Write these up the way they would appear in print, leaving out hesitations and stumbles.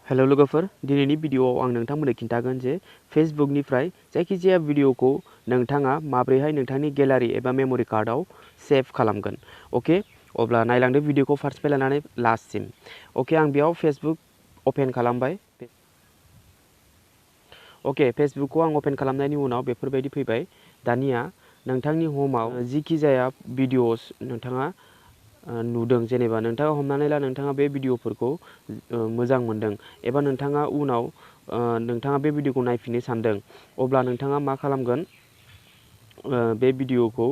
Hello लोगोफोर, दिनैनि भिडिअआव आं नोंथांमोननो खिन्थागोन जे फेसबुकनिफ्राय जायखिजाया भिडिअखौ नोंथाङा माब्रैहाय नोंथांनि गेलारि एबा मेमरि कार्डआव सेभ खालामगोन। अके, अब्ला नायलांदो भिडिअखौ फार्स्टनिफ्राय लानानै लास्टसिम। अके, आं बेयाव फेसबुक अपेन खालामबाय। अके, फेसबुकखौ आं अपेन खालामनायनि उनाव बेफोरबायदि फैबाय। दानिया नोंथांनि हमाव जिखि जाया भिडिअस नोंथाङा नुदों, जेनेबा नोंथाङा हमनानै ला नोंथाङा बे भिडिअफोरखौ मोजां मोनदों एबा नोंथाङा उनाव नोंथाङा बे भिडिअखौ नायफिननो सानदों, अब्ला नोंथाङा मा खालामगोन, बे भिडिअखौ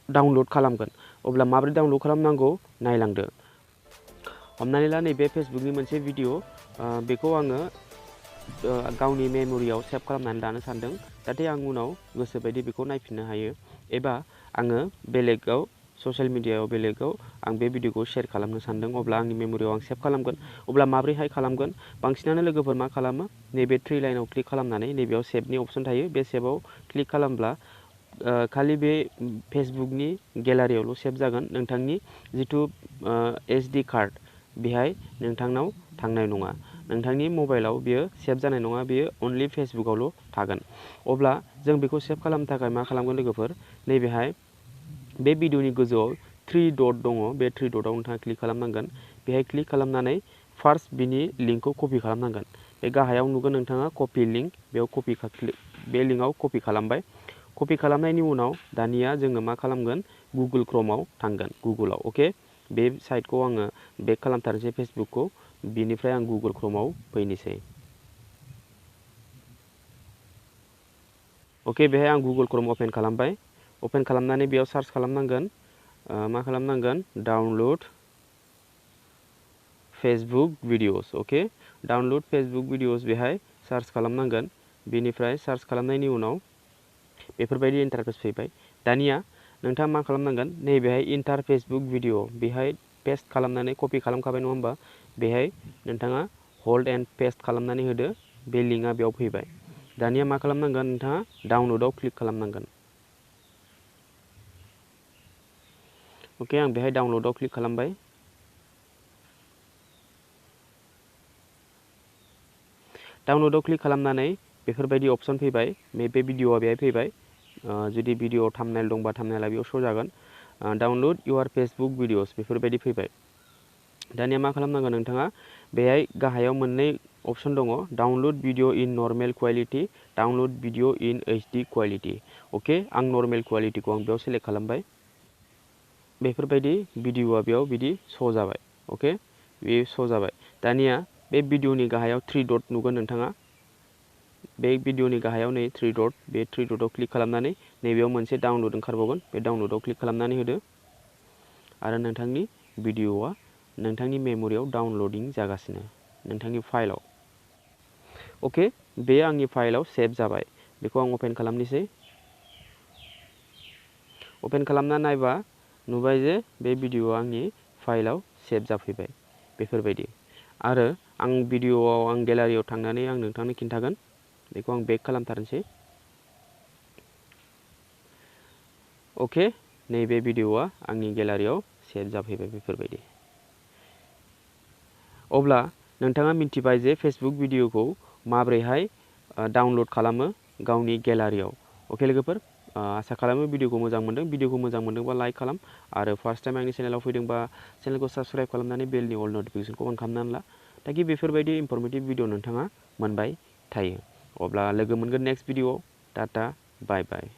डाउनलड खालामगोन। अब्ला माबोरै डाउनलड खालामनांगौ नायलांदो। हमनानै ला नैबे फेसबुकनि मोनसे भिडिअ, बेखौ आङो गावनि मेमरियाव सेभ खालामनानै लानो सानदों, जाहाथे आं उनाव गोसोबायदि बेखौ नायफिननो हायो। एबा आङो बेलेगाव ससियेल मिडियायाव बेलेगाव आं बे भिडिअखौ शेयार खालामनो सानदों, अब्ला आंनि मेमरियाव आं सेभ खालामगोन। अब्ला माबोरैहाय खालामगोन? बांसिनानो लोगोफोर मा खालामो, नैबे थ्रि लाइनाव क्लिक खालामनानै नैबेयाव सेभनि अपसन थायो, बे सेभआव क्लिक खालामब्ला खालि बे फेसबुकनि गेलारियावल' सेभ जागोन, नोंथांनि जिथु SD कार्ड बेहाय नोंथांनाव थांनाय नङा। नोंथांनि मबाइलाव बियो सेभ जानाय नङा, बियो अनलि फेसबुकआवल' थागोन। अब्ला जों बेखौ सेभ खालामनो थाखाय मा खालामगोन लोगोफोर, नैबेहाय बे भिडिअनि गोजौआव 3 डट दङ, बे 3 डटआव नोंथाङा क्लिक खालामनांगोन। बेहाय क्लिक खालामनानै फार्स्ट बिनि लिंकखौ कपि खालामनांगोन। बे गाहायाव नुगोन नोंथाङा कपि लिंक, बेयाव बे लिंकआव कपि खालामबाय। कपि खालामनायनि उनाव दानिया जोङो मा खालामगोन, गुगोल क्रोमआव थांगोन, गुगोलाव। अके, बे साइटखौ आङो बेक खालामथारनोसै फेसबुकखौ, बिनिफ्राय आं गुगोल क्रोमआव फैनोसै। अके, बेहाय आं गुगोल क्रोम अपेन खालामबाय। अपेन खालामनानै बेयाव सार्च खालामनांगोन, मा खालामनांगोन, डाउनलड फेसबुक भिडिअस। अके, डाउनलड फेसबुक भिडिअस बेहाय सार्च खालामनांगोन। बेनिफ्राय सार्च खालामनायनि उनाव बेफोरबायदि इन्टारफेस फैबाय। दानिया नोंथाङा मा खालामनांगोन, नैबेहाय इन्टार फेसबुक भिडिअ, बेहाय पेस्ट खालामनानै कपि खालामखाबाय नङा होमबा, बेहाय नोंथाङा होल्ड एन्ड पेस्ट खालामनानै होदो, बे लिंकआ बेयाव फैबाय। दानिया मा खालामनांगोन, नोंथाङा डाउनलडआव क्लिक खालामनांगोन। अके, आं बेहाय डाउनलडआव क्लिक खालामबाय। डाउनलडआव क्लिक खालामनानै बेफोरबायदि अपसन फैबाय, बे भिडिअआ बेहाय फैबाय। जुदि भिडिअ थाम्बनेल दंबा थाम्बनेला बेयाव श' जागोन। डाउनलड इउर फेसबुक भिडिअस बेफोरबायदि फैबाय। दानिया मा खालामनांगोन नोंथाङा, बेहाय गाहायाव मोननै अपसन दङ, डाउनलड भिडिअ इन नर्मेल कुवालिटि, डाउनलड भिडिअ इन HD कुवालिटि। अके, आं नर्मेल कुवालिटिखौ आं बेयाव सेलेक्ट खालामबाय। बेफोरबायदि भिडिअआ बेयाव बिदि श' जाबाय। अके, बे श' जाबाय। दानिया बे भिडिअनि गाहायाव 3 डट नुगोन नोंथाङा। बे भिडिअनि गाहायाव नै 3 डट, बे 3 डटआव क्लिक खालामनानै नैबेयाव मोनसे डाउनलड ओंखारबावगोन, बे डाउनलडआव क्लिक खालामनानै होदो, आरो नोंथांनि भिडिअआ नोंथांनि मेमरियाव डाउनलडिं जागासिनो, नोंथांनि फाइलाव। अके, बे आंनि फाइलाव सेभ जाबाय। बेखौ आं अपेन खालामनोसै। अपेन खालामना नायबा नुबाय जे बे भिडिअआ आंनि फाइलाव सेभ जाफैबाय, बेफोरबायदि। आरो आं भिडिअआव आं गेलारियाव थांनानै आं नोंथांनो खिन्थागोन, बेखौ आं बेक खालामथारनोसै। अके, नैबे भिडिअआ आंनि गेलारियाव सेभ जाफैबाय, बेफोरबायदि। अब्ला नोंथाङा मिन्थिबाय जे फेसबुक भिडिअखौ माबोरैहाय डाउनलड खालामो गावनि गेलारियाव। अके लोगोफोर, आसा खालामो भिडिअखौ मोजां मोनदों। भिडिअखौ मोजां मोनदोंबा लाइक खालाम, आरो फार्स्ट टाइम आंनि चेनेलाव फैदोंबा चेनेलखौ साबस्क्राइब खालामनानै बेलनि अल नटिफिकेसनखौ अन खालामनानै ला, ताकि बेफोरबायदि इनफरमेटिभ भिडिअ नोंथाङा मोनबाय थायो। अब्ला लोगो मोनगोन नेक्स्ट भिडिअआव। टाटा, बाय बाय।